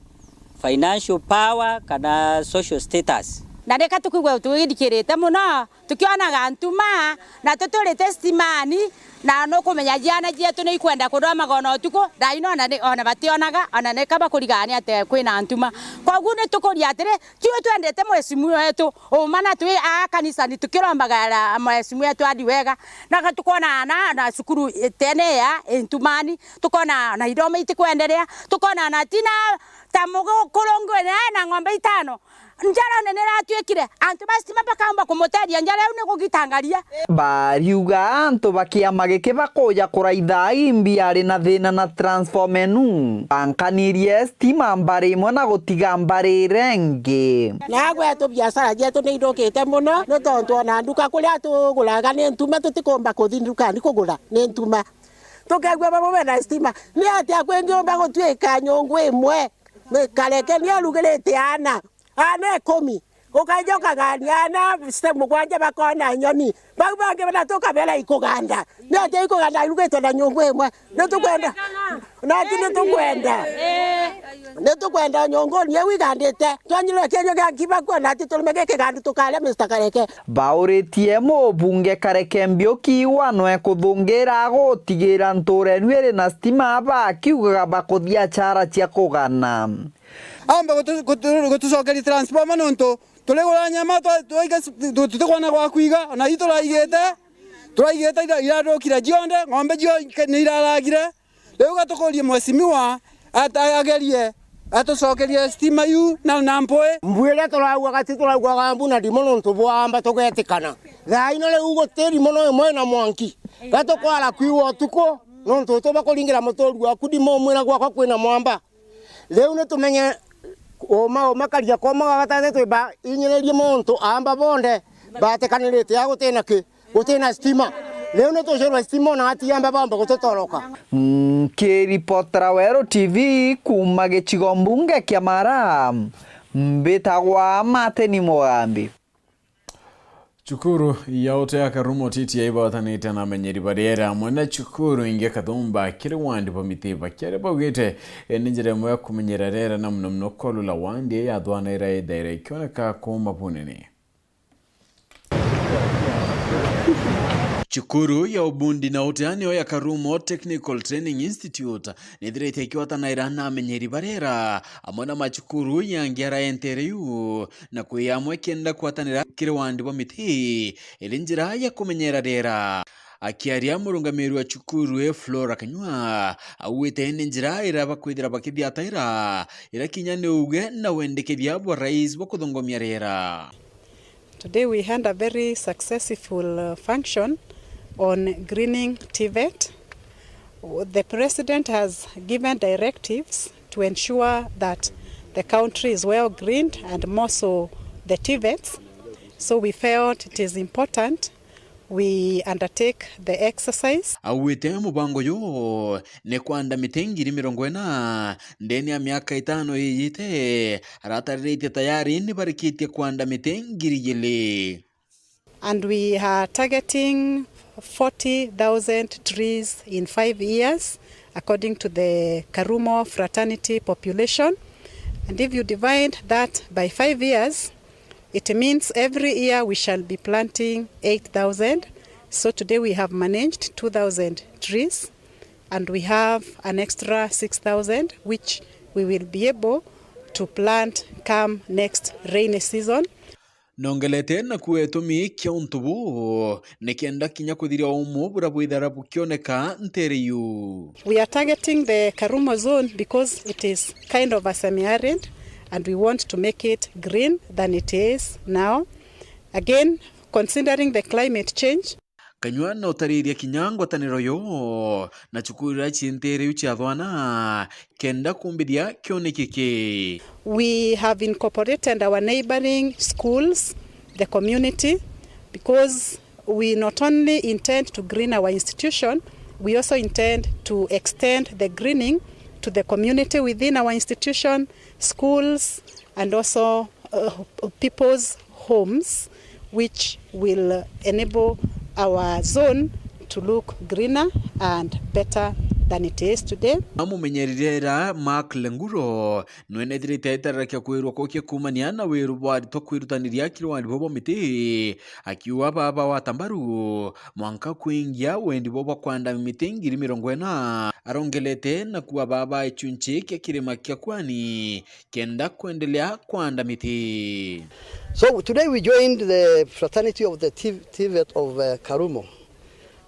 financial power kana social status. Na nika tukwigua twithikirite mono, tukionaga ntuma, na tuturite stimani, na nukumenya ciana cietu ni ikwenda kuthomaga ona utuku, thaa ino ona ni, ona bationaga, ona nika bakurigania ati kwina ntuma. Koguo ni tukuria atiri, tiwe twendete mheshimiwa wetu, uma na twi aa kanisani tukirombaga mheshimiwa wetu adi wega, na tukona na, na cukuru tene ya ntumani, tukona na ithomo itikwenderea, tukona na tina ta mugu-, kurungwene na ng'ombe itano. Njara nene iratuikire, antu ba stima bakaumba kumuteria, njara iu ni gugitangaria. Bariuga antu ba kiama giki bakuja kuraitha imbi ari na thina na transformer nu, bankanirie stima mbari imwe na gutiga mbari iria ingi. Na gwetu biashara cietu ni ithukite mono, ni tontu ona nduka kuria tuguraga ni ntuma, tutikumba kuthi ndukani kugura ni ntuma. Tukegua bamwe bena stima, ni atia kwingiumba gutuika nyungu imwe? Ni Kareke ni arugirite aana, aana ikumi, ukaija ukagania aana sta-, mugwanja bakona nyoni, bau bangi bana tukabera ikuganda. Ni atia ikuganda irugitwe na nyungu imwe? Ni tukwenda, nati ni tukwenda, ni tukwenda nyungu ni iu igandite, twanyirwe kienywa gia nkiba kuo, nati turume gikigandu tukaria, Mister Kareke. Bauritie mubunge Kareke Mbiuki wanwe kuthungira gutigira ntuura enu iri na stima, bakiugaga bakuthia chara cia kugana. Aumbe gutu-, gutu-, gutucokeria transformer nontu turigura nyama twa-, twaiga s-, tu-, tutikwona gwa kwiga, ona ii turaigite, turaigite ira-, irathukire cionthe, ng'ombe cio ke-, ni iraragire. Riu gatukurie mheshimiwa at-, agerie atucokerie stima iu na, na mpui. Mbu iria turaugaga ti turaugaga mbu na ndimo nontu bwa amba tugetikana. Thaa ino riu guti ndimo no imwe na mwanki. Gatukwara kwiwa utuku nontu tuba kuringira muturi waku ndimo umwira gwakwa kwina mwamba. Riu ni tumenye uma, uma karia koma ga gatati twi ba inyiririe muntu amba bonde batikanirite a gutina ki, gutina stima. Riu ni tucirwe stima na ati amba bamba gututoroka. Nkiripotera Weru T V kuuma gicigo mbunge kia Mara, mbitagwa Martin Mugambi. Cukuru ya Utea Karumo T T I ibatanite na amenyeri ba riera amwe na cukuru ingi Kathumba kiri wandi bwa Mitiba. Kiaria baugite, eh, ni njira imwe ya kumenyera riera na muno muno kolula wandi yathwanaira ithaira ikioneka kuuma bunene. Cukuru ya ubundi na uteanio ya Karumo Technical Training Institute nithirite ikiwatanaira na amenyeri ba riera amwe na macukuru yangi araentere yu na kwi amwe kenda kwatanira kiri wandi bwa miti iri njira ya kumenyera riera. Akiaria murungamiri wa cukuru e Flora Kanyua augite ni njira ira bakwithira bakithiataira ira kinya ni uge na wendekethia bwa rais bwa kuthongomia riera. Today we had a very successful, uh, function on greening TVET. The president has given directives to ensure that the country is well greened and more so the TVETs. So we felt it is important we undertake the exercise. Augite mubango yo ni kwanda miti ngiri mirongo ina ndene ya miaka itano iyite, aratariritie tayari ni barikitie kwanda miti ngiri igiri. And we are targeting forty thousand trees in five years, according to the Karumo fraternity population. And if you divide that by five years, it means every year we shall be planting eight thousand. So today we have managed two thousand trees, and we have an extra six thousand, which we will be able to plant come next rainy season. Nongelete na kuuga gitumi kia untu buu ni kenda kinya kuthiria umu buria bwithara bukioneka nteere iu. We are targeting the Karumo zone because it is kind of a semi-arid and we want to make it green than it is now. Again, considering the climate change, Kanyua na utariria kinya ngwataniro yo na cukuru iria ciinteere iu cia thwana kenda kumbithia kioneki ki. We have incorporated our neighboring schools, the community, because we not only intend to green our institution, we also intend to extend the greening to the community within our institution, schools, and also uh, people's homes, which will enable our zone to look greener and better than it is today. Amumenyerire ra Mark Lenguro nwenethirite aitarakia kwirwa kukia kuumania na wiru bwa aritwa kwirutaniria kiri wandi bwa miti, akiuga baba wata mbaru mwanka kwingia wendi bwa bwa kwanda miti ngiri mirongo ina. Arongelete na kuuga baba ichunchi kia kirima kia kwani kenda kuendelea kwanda miti. So today we joined the fraternity of the T-, TVET of uh, Karumo.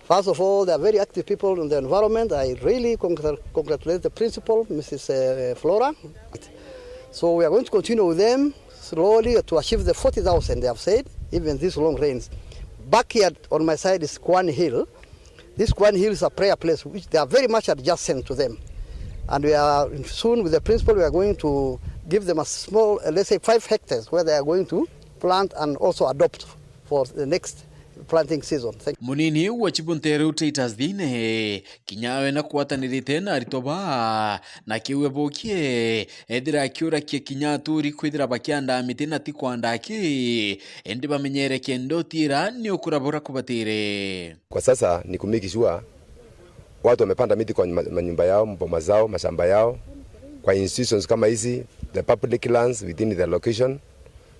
First of all, they are very active people in the environment. I really congr-, congratulate the principal, Missus uh, Flora. So we are going to continue with them slowly to achieve the forty thousand they have said, even this long rains. Back here on my side is Kwani Hill. This Kwani Hill is a prayer place which they are very much adjacent to them. And we are soon with the principal, we are going to give them a small, uh, let's say five hectares where they are going to plant and also adopt for the next planting season. Thank you. Munini wa Chibu Nteere u Titus Thine kinya we na kwatanirite na aritwa baa na kiu ebukie ethira akiurakia kinya aturi kwithira bakiandaa miti na ti kwandaa ki, indi bamenyere kenda utiira ni ukura bura kubatire. Kwa sasa ni ku make sure watu wamepanda miti kwa ma-, manyumba yao, maboma zao, mashamba yao, kwa institutions kama hizi, the public lands within the location.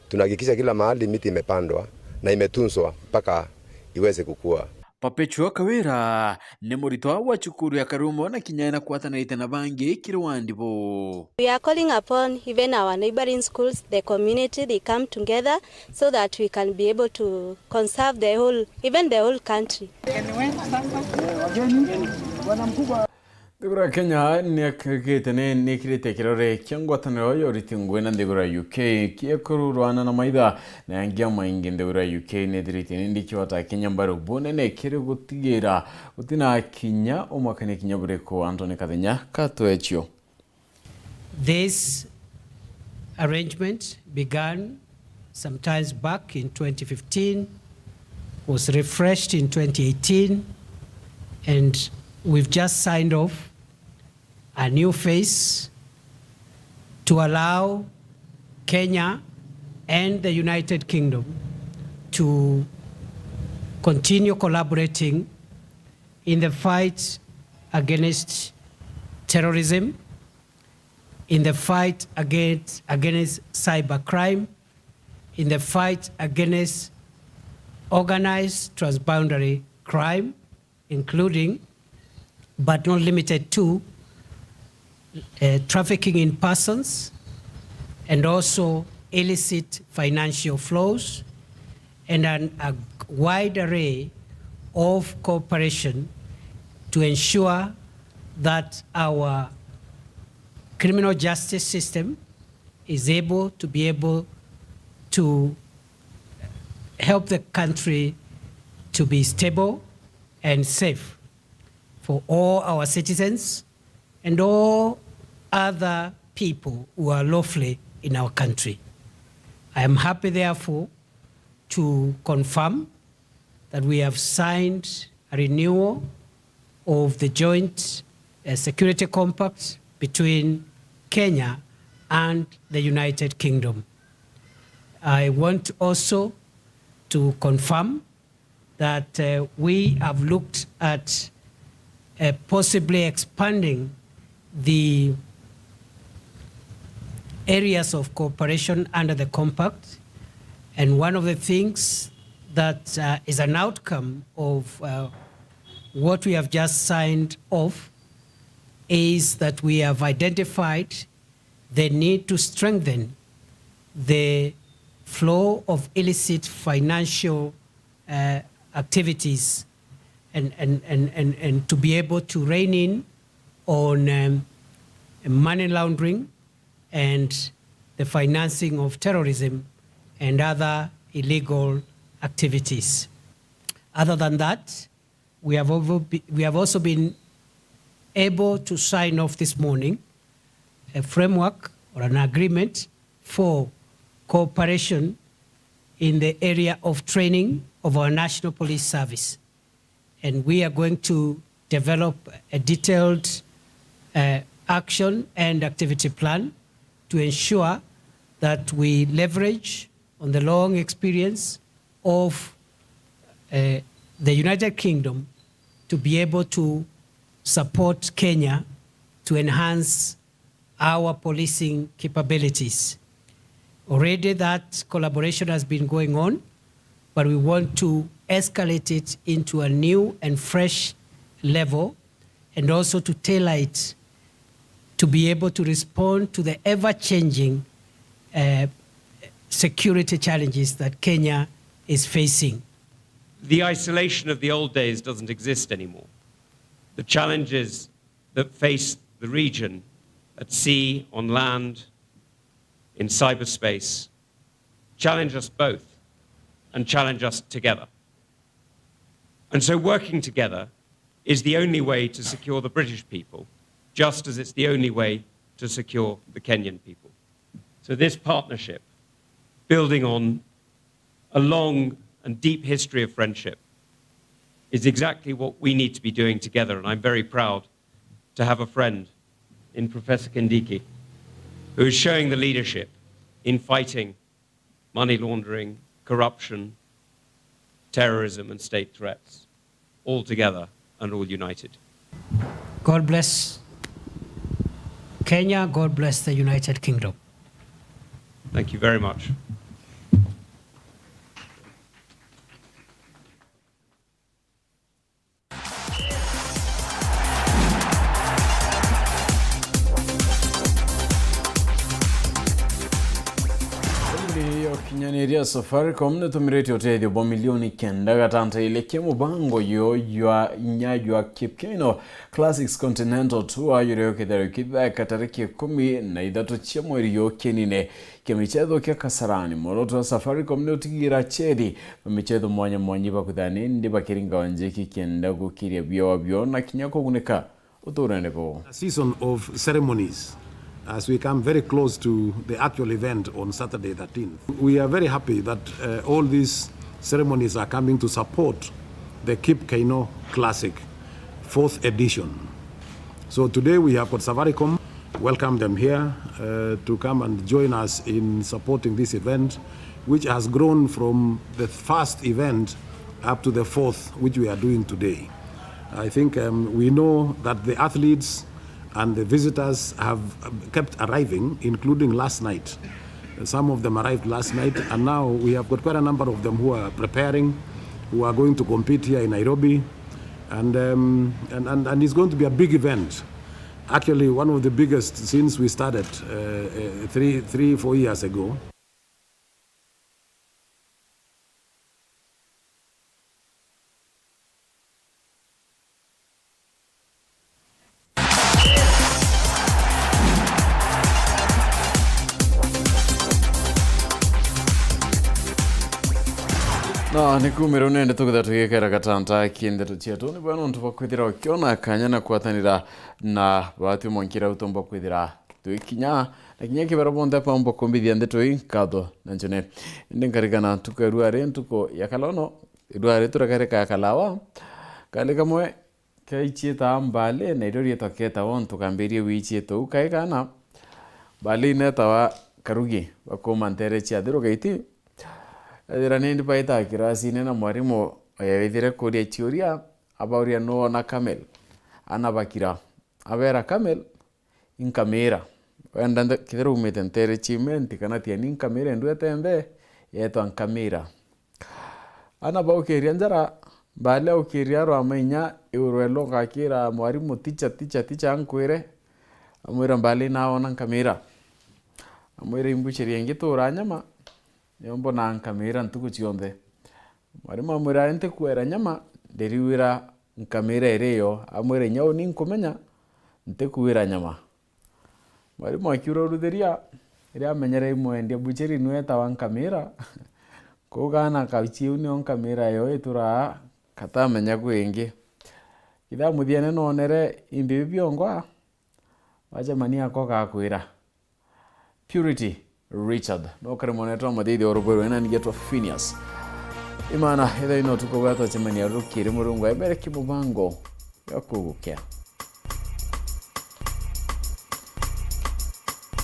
Tunahakikisha kila mahali miti imepandwa na imetunzwa mpaka iweze kukua. Perpetua Kawira ni muritwa wa cukuru ya Karumo na kinya ena kwatanirite na bangi kiri wandi buu. We are calling upon even our neighboring schools, the community, they come together so that we can be able to conserve the whole, even the whole country. Nthiguru ya Kenya ni akirite ni, ni ikirite kirore kia ngwataniro ya uriti ngugi na nthiguru ya U K kia kururwana na maitha na yangi amaingi. Nthiguru ya U K ni ithirite ni ndikiwata Kenya mbaru bunene kiri gutigira gutina kinya umakania kinya buriku. Anthony Kathenya katwechio. This arrangement began sometimes back in twenty fifteen, was refreshed in twenty eighteen, and we've just signed off a new phase to allow Kenya and the United Kingdom to continue collaborating in the fight against terrorism, in the fight against, against cybercrime, in the fight against organized transboundary crime, including, but not limited to, uh, trafficking in persons, and also illicit financial flows, and an, a wide array of cooperation to ensure that our criminal justice system is able to be able to help the country to be stable and safe for all our citizens and all other people who are lawfully in our country. I am happy, therefore, to confirm that we have signed a renewal of the joint, uh, security compact between Kenya and the United Kingdom. I want also to confirm that, uh, we have looked at, uh, possibly expanding the areas of cooperation under the compact. And one of the things that, uh, is an outcome of, uh, what we have just signed off is that we have identified the need to strengthen the flow of illicit financial, uh, activities and, and, and, and, and to be able to rein in on, um, money laundering and the financing of terrorism and other illegal activities. Other than that, we have also be-, we have also been able to sign off this morning a framework or an agreement for cooperation in the area of training of our National Police Service. And we are going to develop a detailed, uh, action and activity plan to ensure that we leverage on the long experience of, uh, the United Kingdom to be able to support Kenya to enhance our policing capabilities. Already that collaboration has been going on, but we want to escalate it into a new and fresh level and also to tailor it to be able to respond to the ever-changing, uh, security challenges that Kenya is facing. The isolation of the old days doesn't exist anymore. The challenges that face the region at sea, on land, in cyberspace, challenge us both and challenge us together. And so working together is the only way to secure the British people, just as it's the only way to secure the Kenyan people. So this partnership, building on a long and deep history of friendship, is exactly what we need to be doing together, and I'm very proud to have a friend in Professor Kindiki, who is showing the leadership in fighting money laundering, corruption, terrorism, and state threats, all together and all united. God bless Kenya. God bless the United Kingdom. Thank you very much. Indi yo kinyaniria Safaricom nitumirite utethio bwa milioni kenda gatanta ile kia mubango yo jwa inya jwa Kipkeino Classics Continental Tour, juria ukithirwa ukitheka tariki ikumi na ithatu cia mweri yo kinine. Kia michetho kia Kasarani, mworoto wa Safaricom ni utigira achethi ba michetho mwanya mwanya ibakwithira nindi bakiringa njiki kienda gukiria biowa bio na kinya kugunika uturene bo. A season of ceremonies as we come very close to the actual event on Saturday thirteenth. We are very happy that, uh, all these ceremonies are coming to support the Kip Keino Classic fourth edition. So today we have got Safaricom, welcome them here, uh, to come and join us in supporting this event, which has grown from the first event up to the fourth, which we are doing today. I think, um, we know that the athletes and the visitors have, um, kept arriving, including last night. Some of them arrived last night, and now we have got quite a number of them who are preparing, who are going to compete here in Nairobi. And, um, and, and, and it's going to be a big event. Actually, one of the biggest since we started, uh, uh, three, three, four years ago. Na ni kumira nende tukithira tugikera gatanta ki ndeto cietu, ni bwega nontu bwa kwithira ukiona kanya na kwatanira na batwi mwankira utomba kwithira twikinya na kinya kibera bonthe baumba kumbithia ndeto ii nkatho na njone. Indi nkarikana ntuku ya ruari ntuku ya kalono, ruari turakarika ya kalawa, kandi kamwe kaichitaa mbali, na irio rietwa ketawa untu kambirie wichiite uu kaigana. Mbali inetawa karugi bakuma ntere cia thiru gaiti. Ethira nindi baita kirasine na mwarimu oyawithire kuria chiuria, abauria nuona camel? Ana bakira, abera camel inkamira. Wenda nte-, kethira umite ntere ciumenti kana tiani nkamira endwete nthe, yetwa nkamira. Ana baukiria njara, mbali aukiria arwa mainya, iurwe lo gakira mwarimu, "Ticha, ticha, ticha, nkwire." Amwira, "Mbali naona nkamira." Amwira, "Imbucheri ingi tura nyama, niyo mbona nkamira ntuku cionthe." Mwarimu amwira, "Ntikwera nyama, ndiriwira nkamira iri yo." Amwira, "Inya uni nkumenya, ntikuwira nyama." Mwarimu akiura uruthiria, riria amenyere imwendia bucheri niwe etawa nkamira, kugaana kauchiu nio nkamira yo ituraa, katamenya kwingi. Kitha muthiene noonere imbibi biongwa, wacemania ako gakwira. Purity Richard, no kari mwanetwa muthithia urubwirwe na nigetwa Phineas. Imana, ithaino tuko bwatwa chemania rukiri Murungu aimere kimubango ya kugukia.